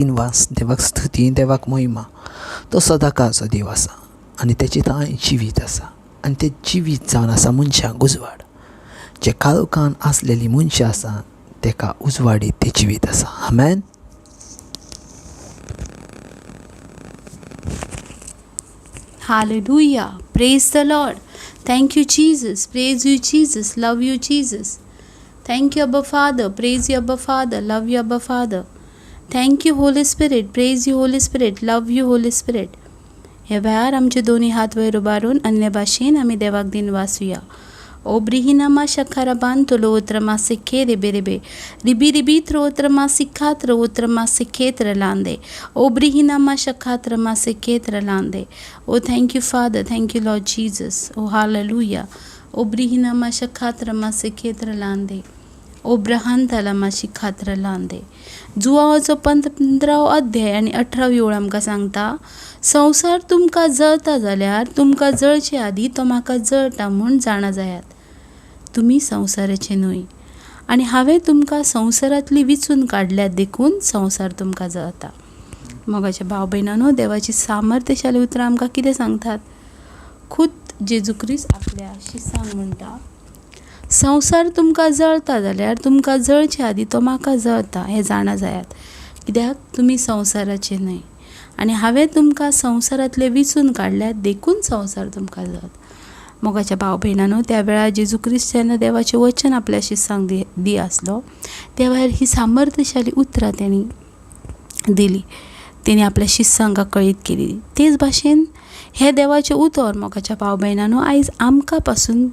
दिनवास, देवाक स्तुती, देवाक महिमा. तो सदांकाळचो देव आसा आनी तेचे थंय जिवीत आसा आनी तें जिवीत जावन आसा मनशांक उजवाड. जे काळोखान आसलेली मनशां आसा तेका उजवाडीत तें जिवीत आसा. आमेन. Hallelujah. Praise the Lord. Thank you, Jesus. Praise you, Jesus. Love you, Jesus. Thank you, Abba Father. Praise you, Abba Father. Love you, Abba Father. Thank you, Holy Spirit. Praise you, Holy Spirit. Love you, Holy Spirit. ह्या वेळार आमचे दोनी हात वयर उबारून अन्य भाशेन आमी देवाक दिनवासुया. ओब्रिहिनामा शखाराबान तुलो सिखे रिबे रिबे रिबी रिबी त्रोत्रमा सिखात्र उत्रमा सिखेत्र लांदे ओब्रिहिनामा शखात्रमा सिखेत्र लांदे. Oh thank you Father, thank you Lord Jesus. Oh hallelujah. ओब्रिहिनामा शखात्रमा सिखेत्र लांदे ओब्रहान शिखात्र लांदे. जुवाचो 15 अध्याय आनी 18वी ओळ आमकां सांगता, संवसार तुमकां जळता जाल्यार तुमकां जळचे आदीं तो म्हाका जळटा म्हूण जाणा जायात. तुमी संवसाराचे न्हय आनी हांवें तुमकां संवसारांतली विचून काडल्यात देखून संवसार तुमकां जळता. मोगाच्या भाव भयणांनो, देवाची सामर्थ्यशाली उतरां आमकां कितें सांगतात? खूद जेजू क्रिस्त आपल्या शिसांक म्हणटा, संवसार तुमकां जळता जाल्यार तुमकां जळचे आदीं तो म्हाका जळता हें जाणा जायात. कित्याक तुमी संवसाराचे न्हय आनी हांवें तुमकां संवसारांतले विचून काडल्यात देखून संवसार तुमकां जळता. मोगाच्या भाव भयणांनो, त्या वेळार जेजू क्रिस्त जेन्ना देवाचें वचन आपल्या शिसांक दी आसलो त्या वेळार ही सामर्थ्यशाली उतरां तेणी दिली, तेणी आपल्या शिसांक कळीत केली. तेच भाशेन हें देवाचें उतर मोगाच्या भाव भयणांनो आयज आमकां पासून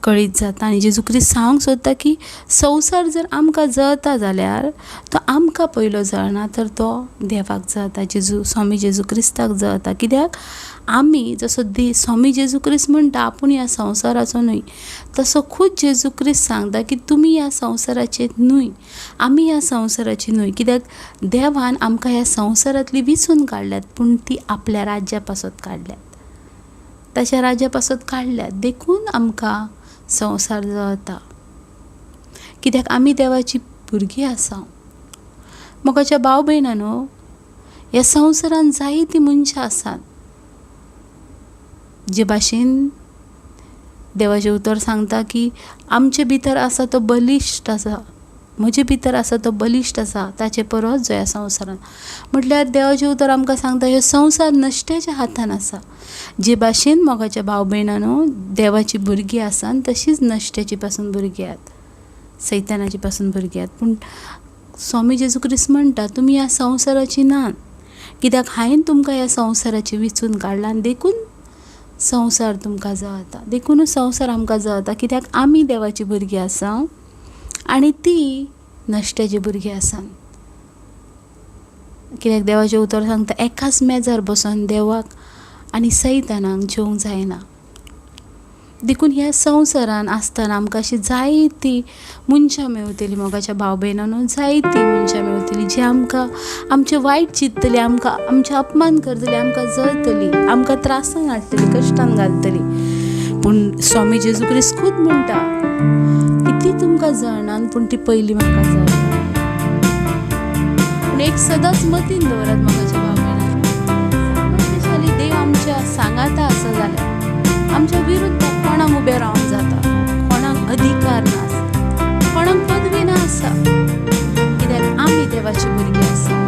कळीत जाता. आनी जेजू क्रिस्त सांगूंक सोदता की संवसार जर आमकां जळता जाल्यार तो आमकां पयलो जळना तर तो देवाक जळता, जेजू स्वामी जेजू क्रिस्ताक जळता. कित्याक आमी जसो स्वामी जेजू क्रिस्त म्हणटा आपूण ह्या संवसाराचो न्हय, तसो खूद जेजू क्रिस्त सांगता की तुमी ह्या संवसाराचे न्हय, आमी ह्या संवसाराचे न्हय. कित्याक देवान आमकां ह्या संवसारांतली विचून काडल्यात, पूण ती आपल्या राज्या पासत काडल्यात, ताच्या राज्या पासत काडल्यात, देखून आमकां संवसार जळता. कित्याक आमी देवाची भुरगीं आसा. मोगाच्या भाव भयणांनो, ह्या संवसारांत जायतीं मनशां आसात जे भाशेन देवाचें उतर सांगता की आमचे भितर आसा तो बलिश्ट आसा, म्हजे भितर आसा तो बलिश्ट आसा ताचे परस जो ह्या संवसारांत. म्हटल्यार देवाचें उतर आमकां सांगता ह्यो संवसार नश्ट्याच्या हातान आसा. जे भाशेन मोगाच्या भाव भयणांनो देवाची भुरगीं आसा तशीच नश्ट्याची पासून भुरगीं आहात, सैतानाची पासून भुरगीं आहात. पूण स्वामी जेजू क्रिस्त म्हणटा तुमी ह्या संवसाराची नात, कित्याक हांवें तुमकां ह्या संवसाराची विचून काडला आनी देखून संवसार तुमकां जळता, देखुनूच संवसार आमकां जळता. कित्याक आमी देवाची भुरगीं आसा आनी ती नश्ट्याची भुरगीं आसा. कित्याक देवाचें उतर सांगता एकाच मेजार बसून देवाक आनी सैतानाक जेवंक जायना. देखून ह्या संवसारान आसतना आमकां अशी जायतीं मनशां मेवतलीं, मोगाच्या भाव भयणांनो, जायतीं मनशां मेवतलीं जी आमकां आमचें वायट चिंततलीं, आमकां आमचें अपमान करतलीं, आमकां जळतलीं, आमकां त्रासान हाडटलीं, कश्टान घालतलीं. पूण स्वामी जेजू क्रिस्त खूद म्हणटा की ती तुमकां जळना पूण ती पयलीं म्हाका जळटा. पूण एक सदांच मतीन दवरात मोगाच्या भाव भयणांनो, सामर्थ्यशाली देव आमच्या सांगाता आसा जाल्यार आमच्या विरुद्ध कोणाक उबें रावंक जाता, कोणाक अधिकार ना आसा, कोणाक पदवी ना आसा, कित्याक आमी देवाची भुरगीं आसा.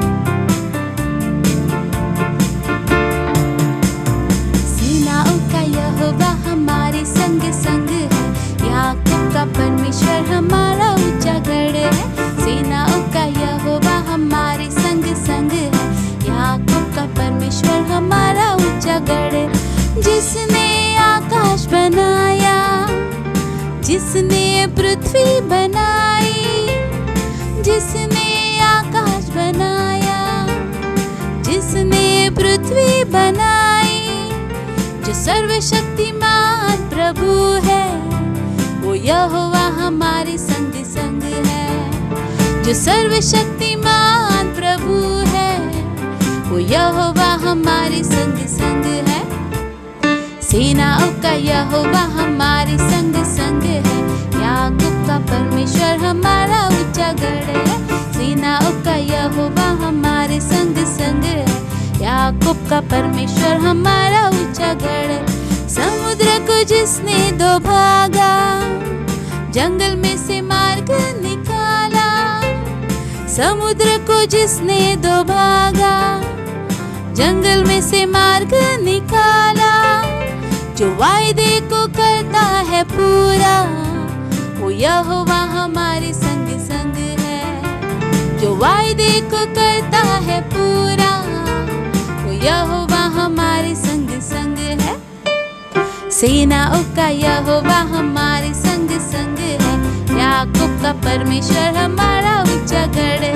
सेनाओं का यहोवा हमारे संग संग है, याकूब का परमेश्वर हमारा ऊंचा गढ़ है. सेनाओं का यहोवा हमारे संग संग है, याकूब का परमेश्वर हमारा ऊंचा गढ़ है. जिसने आकाश बनाया, जिसने पृथ्वी बनाई, जिसने आकाश बनाया, जिसने पृथ्वी बनाई, जो सर्वशक्तिमान प्रभु है, वो यहोवा हमारे संग संग है. जो सर्वशक्तिमान प्रभु है, वो यहोवा हमारे संग संग है. सेनाओं का यहोवा हमारे संग संग है, याकूब का परमेश्वर हमारा ऊंचा गढ़ है. सेनाओं का यहोवा हमारे संग संग है, याकूब का परमेश्वर हमारा ऊंचा गढ़ है। समुद्र को जिसने दो भागा, जंगल में से मार्ग निकाला। समुद्र को जिसने दो भागा, जंगल में से मार्ग निकाला। जो वायदे को करता है पूरा, वो यहोवा हमारे संग संग है। जो वायदे को करता है पूरा, वो यहोवा हमारे संग संग है। सेनाओं का यहोवा हमारे संग संग है, याकूब का परमेश्वर हमारा ऊंचा गढ़ है।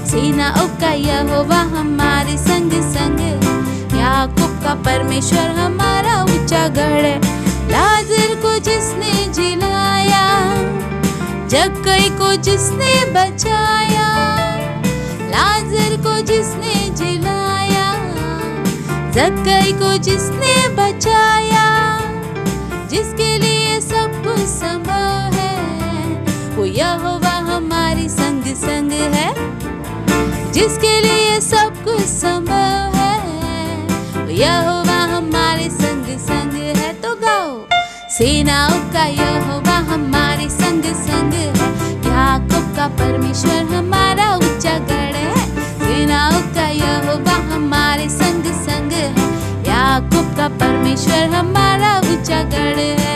सेनाओं का यहोवा हमारे संग संग है, याकूब का परमेश्वर हमारा ऊंचा गढ़ है। लाजर को जिसने जिलाया, जक्कई को जिसने बचाया। लाजर को जिसने जिलाया, जक्कई को जिसने बचाया। जिसके लिए सब कुछ संभव है, वो यहोवा हमारे संग संग है। जिसके लिए सब कुछ संभव है, वो यहोवा हमारे संग संग है। तो गाओ, सेनाओं का यहोवा हमारे संग संग है, याकूब का परमेश्वर हमारा ऊंचा गढ़ है। सेनाओं का यहोवा हमारे संग संग है, याकूब का परमेश्वर हमारा ऊंचा गढ़ है।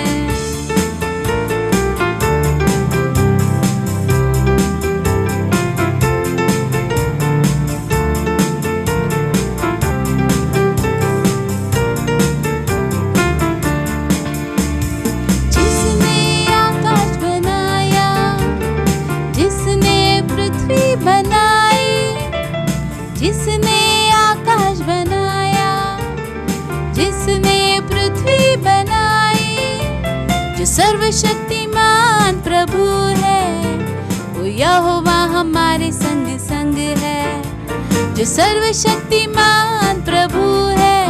जिसने आकाश बनाया, जिसने पृथ्वी बनाई, जिसने आकाश बनाया, जिसने पृथ्वी बनाई, जो सर्वशक्तिमान प्रभु है, वो यहोवा हमारे संग संग है। जो सर्वशक्तिमान प्रभु है,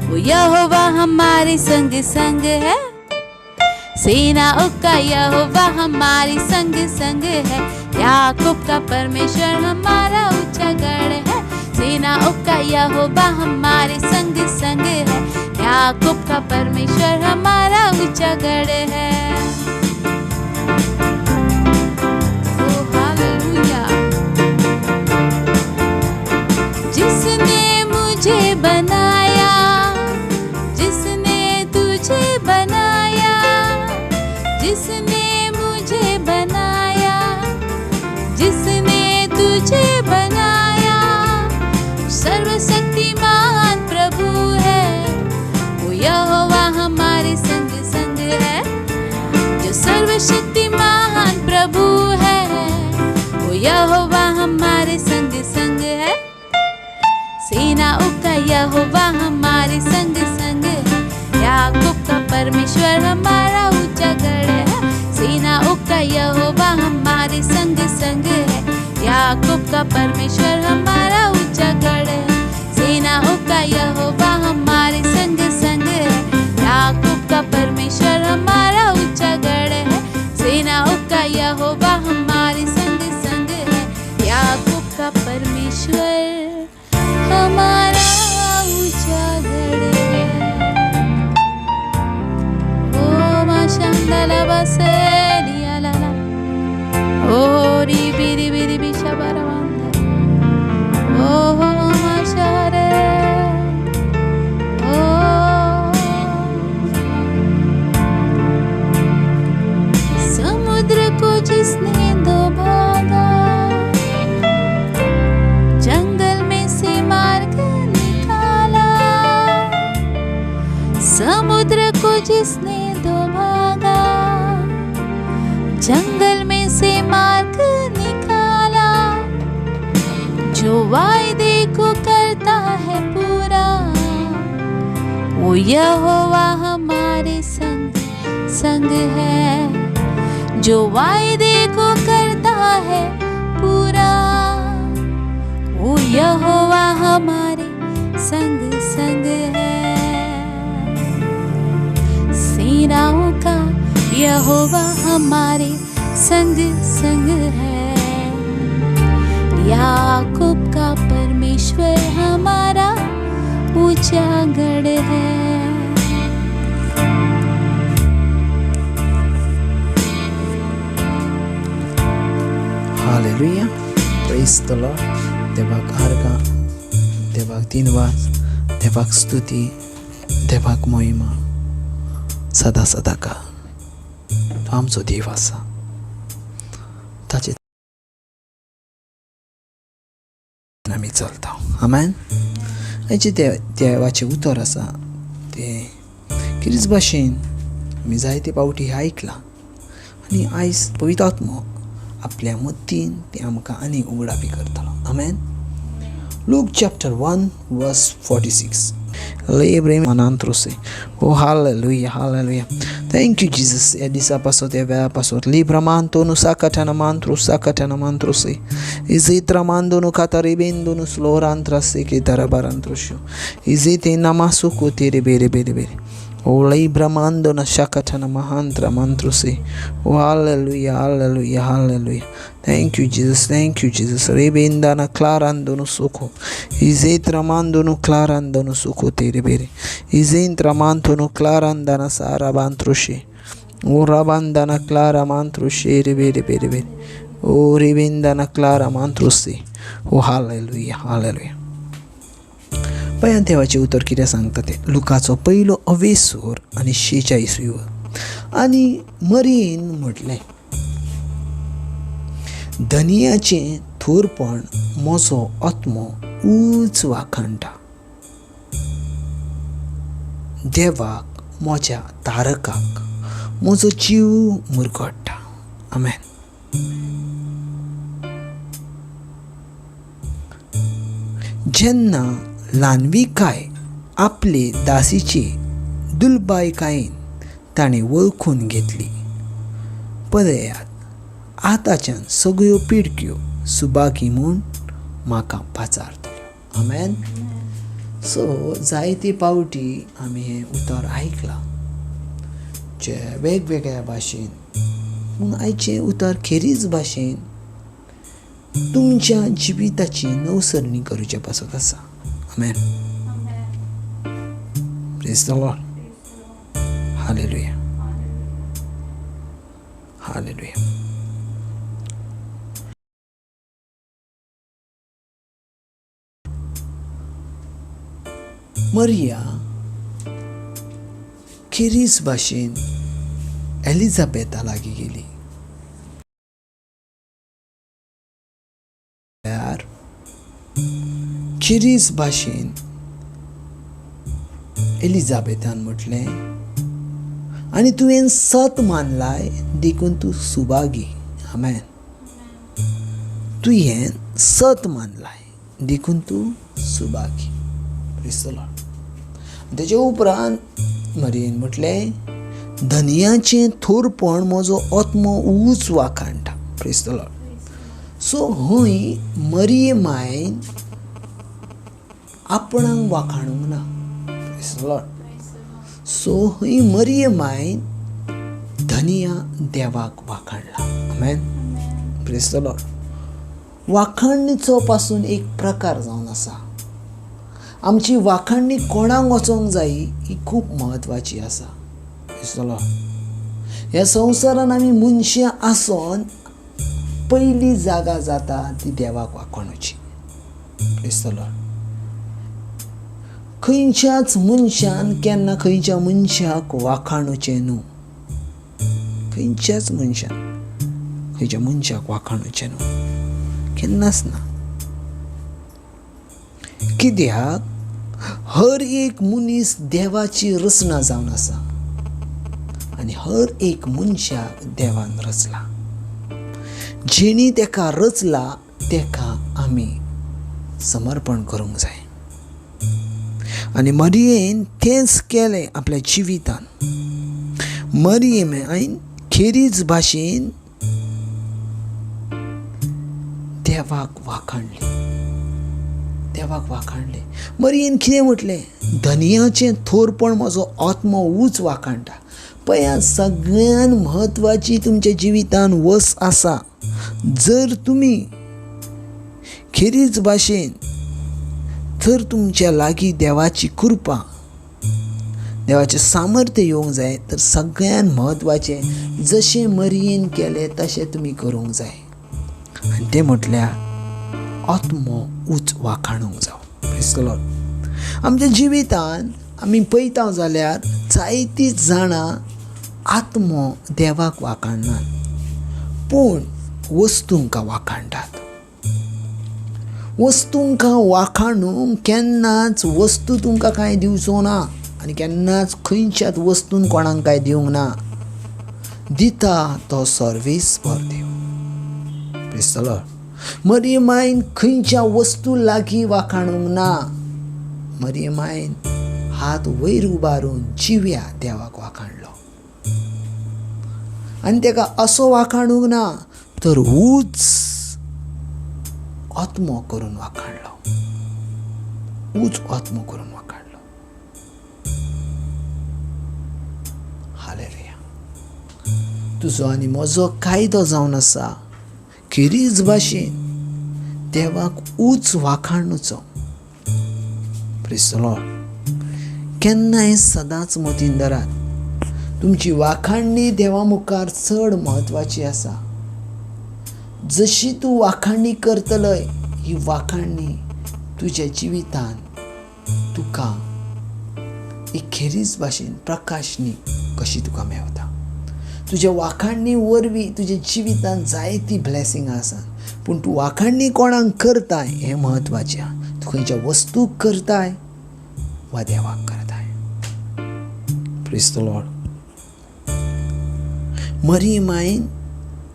वो यहोवा हमारे संग संग है। सेनाओं का यहोवा हमारे संग संग है, याकूब का परमेश्वर हमारा ऊंचा गढ़ है। सेनाओं का यहोवा हमारे संग संग है, याकूब का परमेश्वर हमारा ऊंचा गढ़ है। ओ हालेलुया। जिसने मुझे बनाया, जिसने तुझे बनाया, जिसने मुझे बनाया, जिसने तुझे बनाया, सर्वशक्तिमान प्रभु है, वो यहोवा हमारे संग संग है। जो सर्वशक्तिमान प्रभु है, वो यहोवा हमारे संग संग है। सेनाओं का यहोवा हमारे संग संग है, याकूब का परमेश्वर हमारा ऊंचा गढ़ है। सेनाओं का यहोवा हमारे संग संग है, याकूब का परमेश्वर हमारा ऊंचा गढ़ है। सेनाओं का यहोवा हमारे संग संग है, याकूब का परमेश्वर हमारा ऊंचा गढ़ है। सेनाओं का यहोवा हमारे संग संग है, याकूब का परमेश्वर हमारा ऊंचा गढ़ है। ओ माशांदला बसेलिया लाला, ओ री बिरी बिरी बिशा बरवंदे, ओ हो माशारे, ओ समुद्र को जिसने दो भागा, जंगल में से मार्ग निकाला। समुद्र को जिसने दो भागा, जंगल में से मार्ग निकाला। जो वायदे को करता है पूरा, वो यहोवा हमारे संग संग है। जो वायदे को करता है पूरा, वो यहोवा हमारे संग संग है। सेनाओं का यहोवा हमारे संग संग है। याकूब का परमेश्वर हमारा ऊंचा गढ़ है। Hallelujah, praise the Lord. देवाक आर्गां, देवाक दिनवास, देवाक स्तुती, देवाक मोहिमा सदा सदा का। तो आमचो देव आसा, ताचे आमी चलता। आमेन। आयचें देवाचें उतर आसा तें कितेंच भाशेन आमी जायते फावटी आयकलां आनी आयज पवित्र आत्मो आपल्या मतीन तें आमकां आनी उगडापी करतलो। आमेन। Luke chapter 1 verse 46. Oh hallelujah, hallelujah. Thank you Jesus. ह्या दिसा पासत, ह्या वेळा पासत लिब्रमांतो sakatana mantro sakatana mantro se izitramando kataribendo slorantra se che tarabarantro izite namasuko tere bere bere bere. O libramando na shakatana mahantra mantro se. Oh hallelujah, hallelujah, hallelujah. Thank you Jesus, thank you Jesus. Rebenda na clarando no suco. Izetramando no clarando no suco tere bere. Izentramanto no claranda na sarabantroshe. O rabanda na clara mantroshe bere bere bere. O rebenda na clara mantrose. Oh hallelujah, hallelujah. पयान देवाचें उतर कितें सांगता तें लुकाचो पयलो अवेसूर आनी 46 आनी मरियेन म्हटलें, धनियाचें थोरपण म्हजो आत्मो ऊंच वाखाणटा, देवाक म्हज्या तारकाक म्हजो जीव मुरगट्टा। आमेन। जेन्ना ल्हानविकाय आपले दासीची दुलबायकायेन ताणें वळखून घेतली, पळयात आतांच्यान सगळ्यो पिडक्यो सुबागी म्हूण म्हाका पाचारतल्यो। आमेन। सो जायते फावटी आमी हें उतर आयकलां जे वेगवेगळ्या भाशेन, पूण आयचें उतर खेरीज भाशेन तुमच्या जिविताची नवसरणी करूचे पासत आसा। Amen. Praise the Lord. Hallelujah. Hallelujah. Maria खेरीज भाशेन एलिझाबेथा लागीं गेली. खेरीज भाशेन एलिझाबेथान म्हटलें, आनी तुवें सत मानलाय देखून तूं सुभागी। आमेन। तुवें सत मानलाय देखून तूं सुभागी। Praise the Lord. तेजे उपरांत मरियेन म्हटलें, धनियाचें थोरपण म्हजो आत्मो ऊंच वाखाणटा। Praise the Lord. सो हय मरिये मायन आपणाक वाखाणूंक ना। Praise the Lord. सो हय मरिये मायन धनिया देवाक वाखाणला। आमेन। Praise the Lord. वाखाणणीचो पासून एक प्रकार जावन आसा. आमची वाखाणणी कोणाक वचोंक जाय ही खूब म्हत्वाची आसा. Praise the Lord. ह्या संवसारान आमी मनशां आसोन पयली जागा जाता ती देवाक वाखाणुची. Praise the Lord. खंयच्याच मनशान केन्ना खंयच्या मनशाक वाखाणुचें न्हू. खंयच्याच मनशान खंयच्या मनशाक वाखाणुचें न्हू, केन्नाच ना. कित्याक हर एक मनीस देवाची रचना जावन आसा आनी हर एक मनशाक देवान रचला. जेणी तेका रचला तेका आमी समर्पण करूंक जाय. आनी मरियेन तेंच केलें आपल्या जिवितान. मरियेन खेरीज भाशेन देवाक वाखाणलें, देवाक वाखाणलें. मरियेन कितें म्हटलें, धनियाचें थोरपण म्हजो आत्मो ऊंच वाखाणटा. पळया सगळ्यान म्हत्वाची तुमच्या जिवितान वस आसा. जर तुमी खेरीज भाशेन तर तुमच्या लागीं देवाची कृपा, देवाचें सामर्थ्य येवंक जाय तर सगळ्यान म्हत्वाचें जशें मरियेन केलें तशें तुमी करूंक जाय. आनी तें म्हटल्यार आत्मो उच वाखाणूंक जावं. Praise the Lord. आमच्या जिवितान आमी पळयता जाल्यार जायतीं जाणां आत्मो देवाक वाखाणनात, पूण वस्तूंक वाखाणटात. वस्तूंक वाखाणूंक केन्नाच वस्तू तुमकां कांय दिवचो ना आनी केन्नाच खंयच्याच वस्तून कोणाक कांय दिवंक ना. दिता तो सर्वेस्पर देव. Praise the Lord. मरियमायन खंयच्या वस्तू लागीं वाखाणूंक ना. मरियमायन हात वयर उबारून जिव्या देवाक वाखाणलो आनी ताका असो वाखाणूंक ना तर ऊंच आत्मो करून वाखाणलो. ऊंच आत्मो करून वाखाणलो. हालेलुया. तुजो आनी म्हजो कायदो जावन आसा खेरीज भाशेन देवाक ऊंच वाखाणुचो. Praise the Lord. केन्नाय सदांच मतीन धरात, तुमची वाखाणणी देवा मुखार चड म्हत्वाची आसा. जशी तूं वाखाणणी करतलय ही वाखाणणी तुज्या जिवितान तुका एक खेरीज भाशेन प्रकाशणी कशी तुका मेवता. तुज्या वाखाणणी वरवीं तुज्या जिवितान जायती ब्लेसिंगां आसा, पूण तूं वाखाणणी कोणाक करताय हें म्हत्वाचें. तूं खंयच्या वस्तूक करताय वा देवाक करताय. Praise the Lord. मरियमायन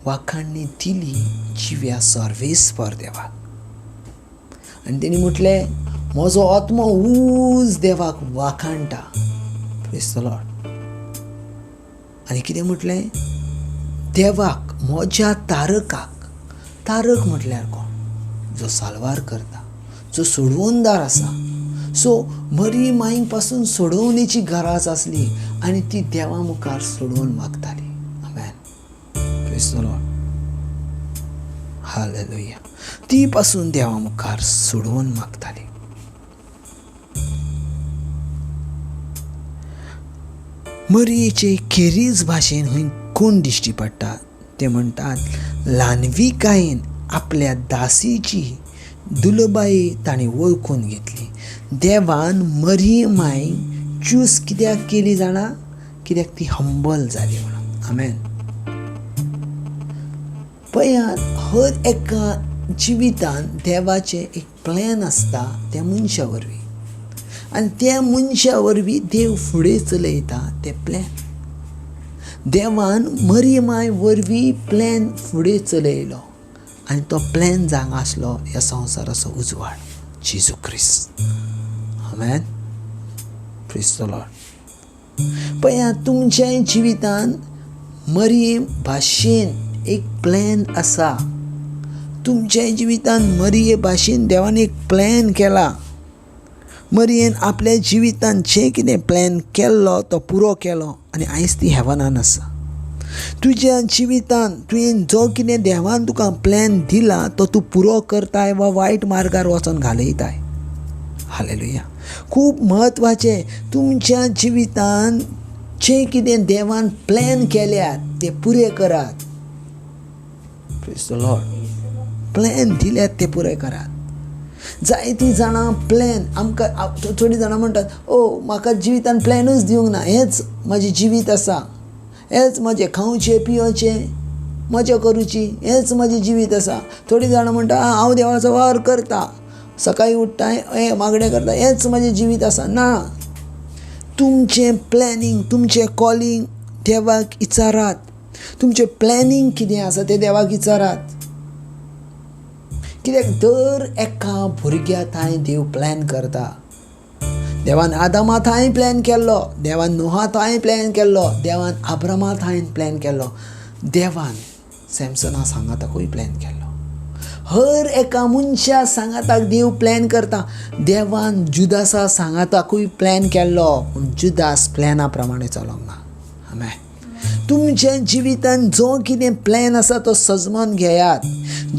वाखाणणी दिली जिव्या सर्वेस्पर देवाक आनी तेणी म्हटलें म्हजो आत्मो ऊंच देवाक वाखाणटा. Praise the Lord. आनी कितें म्हटलें, देवाक म्हज्या तारकाक. तारक म्हटल्यार कोण? जो साल्वार करता, जो सोडवणदार आसा. सो मरियमायक पासून सोडवणेची गरज आसली आनी ती देवा मुखार सोडवण मागताली. आमेन. Praise the Lord. हालेलुया. ती पासून देवा मुखार सोडवण मागताली. मरियेचे खेरीज भाशेन हय कोण दिश्टी पडटा? ते म्हणटात ल्हानविकायेन आपल्या दासीची दुलबाई ताणें वळखून घेतली. देवान मरियमायक चूज कित्याक केली जाणा? कित्याक ती हंबल जाली म्हणून. आमेन. पळयात, हर एका जिवितान देवाचें एक प्लॅन आसता त्या मनशा वरवीं आनी त्या मनशा वरवीं देव फुडें चलयता तें प्लॅन. देवान मरियमाय वरवीं प्लॅन फुडें चलयलो आनी तो प्लॅन जांग आसलो ह्या संवसाराचो उजवाड, जेजू क्रिस्त. आमेन. Praise the Lord. पळयात, तुमच्या जिवितान मरियम भाशेन एक प्लॅन आसा. तुमच्या जिवितान मरिये भाशेन देवान एक प्लॅन केला. मरियेन आपल्या जिवितान जें कितें प्लॅन केल्लो तो पुरो केलो आनी आयज ती हेवनान आसा. तुज्या जिवितान तुवें जो कितें देवान तुका प्लॅन दिला तो तूं पुरो करताय वा वायट मार्गार वचोन घालयताय. हालेलुया. खूब म्हत्वाचें, तुमच्या जिवितान जें कितें देवान प्लॅन केल्यात ते पुरे करात. Praise the Lord. Plan दिल्यात ते पुरे करात. जायतीं जाणां प्लॅन आमकां, थोडीं जाणां म्हणटात, ओ म्हाका जिवितान प्लॅनूच दिवंक ना, हेंच म्हजें जिवीत आसा, हेंच म्हजें खावचें पिवचें मजा करुची, हेंच म्हजें जिवीत आसा. थोडीं जाणां म्हणटा हांव देवाचो वावर करता, सकाळीं उठ्ठा हें मागणें करता, हेंच म्हजें जिवीत आसा. ना, तुमचें प्लॅनिंग, तुमचें कॉलिंग देवाक विचारात. तुमचें प्लॅनिंग कितें आसा तें देवाक विचारात. कित्याक दर एका भुरग्या थांय देव प्लॅन करता. देवान आदामा थांय प्लॅन केल्लो, देवान नोहा थांय प्लॅन केल्लो, देवान आब्रामा थांय प्लॅन केल्लो, देवान सॅमसना सांगाताकूय प्लॅन केल्लो. हर एका मनशा सांगाताक देव प्लॅन करता. देवान जुदासा सांगाताकूय प्लॅन केल्लो, पूण जुदास प्लॅना प्रमाणे चलोंक ना. आमेन. तुमच्या जिवितान जो कितें प्लॅन आसा तो सजमोन घेयात.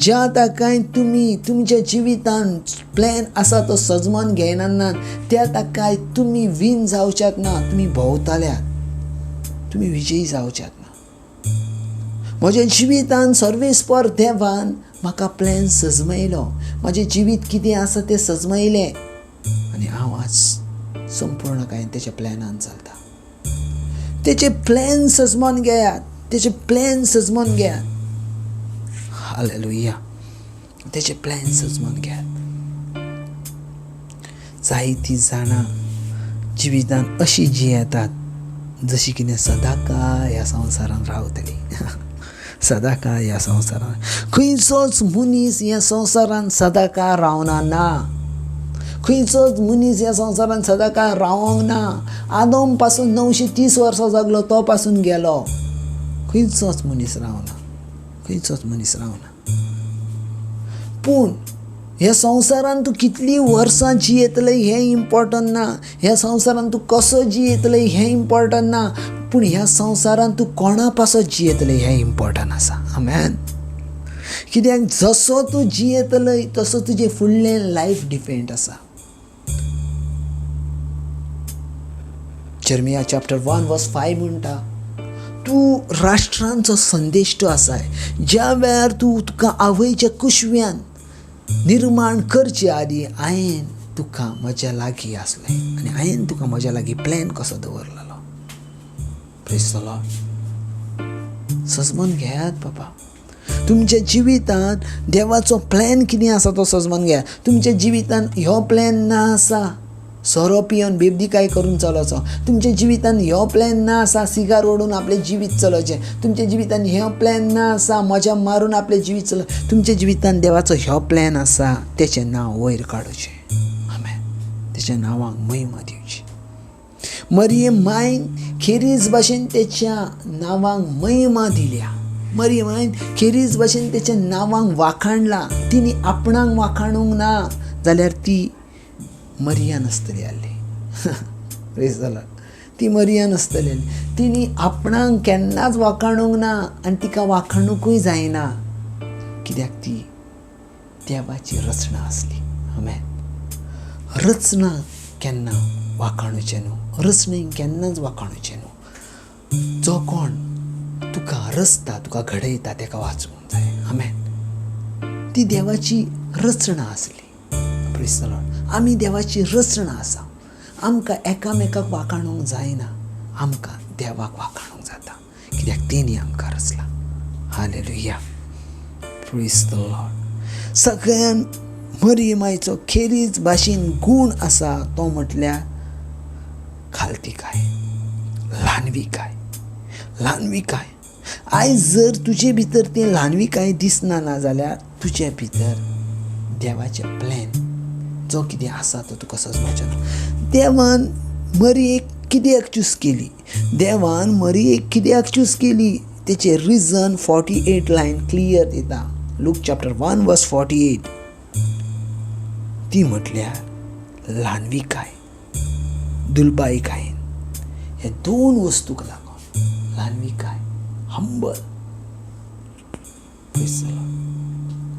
ज्या ताकाय तुमी तुमच्या जिवितान प्लॅन आसा तो सजमोन घेयना त्या ताकाय तुमी विन जावच्यात ना, तुमी भोंवताल्यात, तुमी विजयी जावच्यात ना. म्हज्या जिवितान सर्वेस्पर देवान म्हाका प्लॅन सजमयलो, म्हजें जिवीत कितें आसा तें सजमयलें आनी हांव आज संपूर्ण कांय तेच्या प्लॅनान चलता. तेचे प्लॅन सजमोन घेयात, तेचे प्लॅन सजमोन घेयात. हालेलुया. तेचे प्लॅन सजमोन घेयात. जायतीं जाणां जिवितान अशी जियेतात जशी कितें सदांकाळ ह्या संवसारान रावतली. सदांकाळ ह्या संवसारान खंयचोच मनीस ह्या संवसारान सदांकाळ रावना ना, खंयचोच मनीस ह्या संवसारान सदांकाळ रावंक ना. आदम पासून 930 वर्सां जगलो, तो पासून गेलो. खंयचोच मनीस रावना, खंयचोच मनीस रावना. पूण ह्या संवसारान तूं कितलीं वर्सां जियेतलें हें इम्पॉर्टंट ना, ह्या संवसारान तूं कसो जियेतलें हें इम्पॉर्टंट ना, पूण ह्या संवसारान तूं कोणा पासत जियेतलें हें इम्पॉर्टंट आसा. आमेन. कित्याक जसो तूं जियेतलय तसो तुजें फुडलें लायफ डिपेंड आसा. जेरेमिया चॅप्टर 1 वर्स 5 म्हणटा, तूं राष्ट्रांचो संदेश्टो आसाय. ज्या वेळार तूं तुका आवयच्या कुशव्यान निर्माण करचे आदी हांवें तुका म्हज्या लागीं आसलें आनी हांवें तुका म्हज्या लागीं प्लॅन कसो दवरलेलो. Praise the Lord. सजमोन घेयात बाबा. तुमच्या जिवितांत देवाचो प्लॅन कितें आसा तो सजमोन घेयात. तुमच्या जिवितांत ह्यो प्लॅन ना आसा सोरो पिवन बेबदीकाय करून चलोचो. तुमच्या जिवितान ह्यो प्लॅन ना आसा सिगार ओडून आपलें जिवीत चलोवचें. तुमच्या जिवितान ह्यो प्लॅन ना आसा मजा मारून आपलें जिवीत चलो. तुमच्या जिवितान देवाचो ह्यो प्लॅन आसा तेचें नांव वयर काडचें. आमेन. तेच्या नांवाक महिमा दिवची. मरियम मायन खेरीज भाशेन तेच्या नांवाक महिमा दिल्या. मरियम मायन खेरीज भाशेन तेच्या नांवाक वाखाणलां. तिणी आपणाक वाखाणूंक ना जाल्यार ती मरिया नासतली आसली. प्रेज the Lord. ती मरिया नासतली आसली. तिणी आपणाक केन्नाच वाखाणूंक ना आनी तिका वाखाणुकूय जायना, कित्याक ती देवाची रचना आसली. आमेन. रचना केन्ना वाखाणुचें न्हू, रचणेक केन्नाच वाखाणुचें न्हू. जो कोण तुका रचता, तुका घडयता तेका वाचूंक जाय. आमेन. ती देवाची रचना आसली. Praise the Lord. आमी देवाची रचना आसा. आमकां एकामेकाक वाखाणूंक जायना, आमकां देवाक वाखाणूंक जाता, कित्याक तेणी आमकां रचला. हालेलुया. Praise the Lord. सगळ्यान मरियमायचो खेरीज भाशेन गूण आसा तो म्हटल्यार खालतीकाय, ल्हानविकाय. ल्हानविकाय. आयज जर तुजे भितर ती ल्हानविकाय दिसना ना जाल्यार तुजे भितर देवाचें प्लॅन जो कितें आसा तो तुका सजमाचो ना. देवान मरियेक कित्याक चूज केली? देवान मरियेक कित्याक चूज केली तेचें रिजन 48 लायन क्लियर दिता. लूक चॅप्टर 1 वर्स 48. ती म्हटल्यार ल्हानविकाय, दुलबायकायेन, ह्या दोन वस्तूक लागून. ल्हानविकाय, हंबल.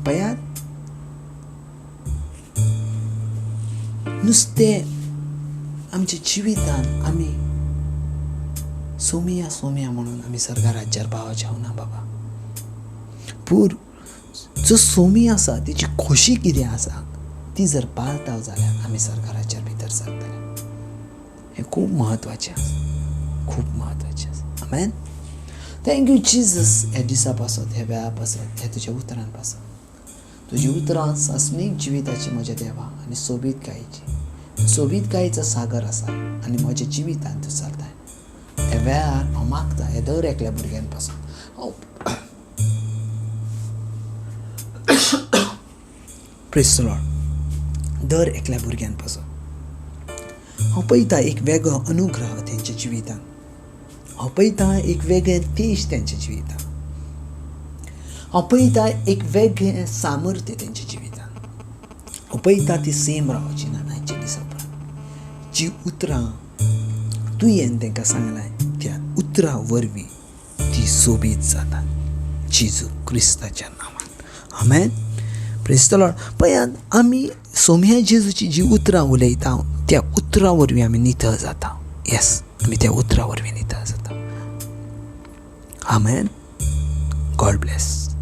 पळयात, नुस्तें आमच्या जिवितान आमी सोमिया सोमिया म्हणून आमी सर्गा राज्यार पावचें ना बाबा. पूर जो सोमी आसा तेची खोशी कितें आसा ती जर पाळता जाल्यार आमी सर्गा राज्यार भितर सरतले. हें खूब म्हत्वाचें आसा, खूब म्हत्वाचें आसा. आमेन. Thank you Jesus. ह्या दिसा पासत, ह्या वेळा पासत, ह्या तुज्या उतरान पासत. तुजी उतरां सासणीक जिविताची म्हज्या देवा आनी सोबीतकायेची, सोबीतकायेचो सागर आसा आनी म्हज्या जिवितान तूं चलताय. ह्या वेळार हांव मागता ह्या दर एकल्या भुरग्यां पासून हांव प्रेज the Lord. दर एकल्या भुरग्यां पासून हांव पळयता एक वेगळो अनुग्रह तेंच्या जिवितान. हांव पळयता एक वेगळें तेज तेंच्या जिवितान. हांव पळयता एक वेगळें सामर्थ्य तेंच्या जिवितान. हांव पळयता ती सेम रावची ना आयच्या दिसा उपरांत. जी उतरां तुवें तांकां सांगलां त्या उतरां वरवीं ती सोबीत जाता जेजू क्रिस्ताच्या नांवान. आमेन. प्रेज the Lord. पळयात, आमी सोम्या जेजूची जी उतरां उलयता त्या उतरां वरवीं आमी नितळ जाता. येस, आमी त्या उतरां वरवीं नितळ जाता. आमेन. God bless.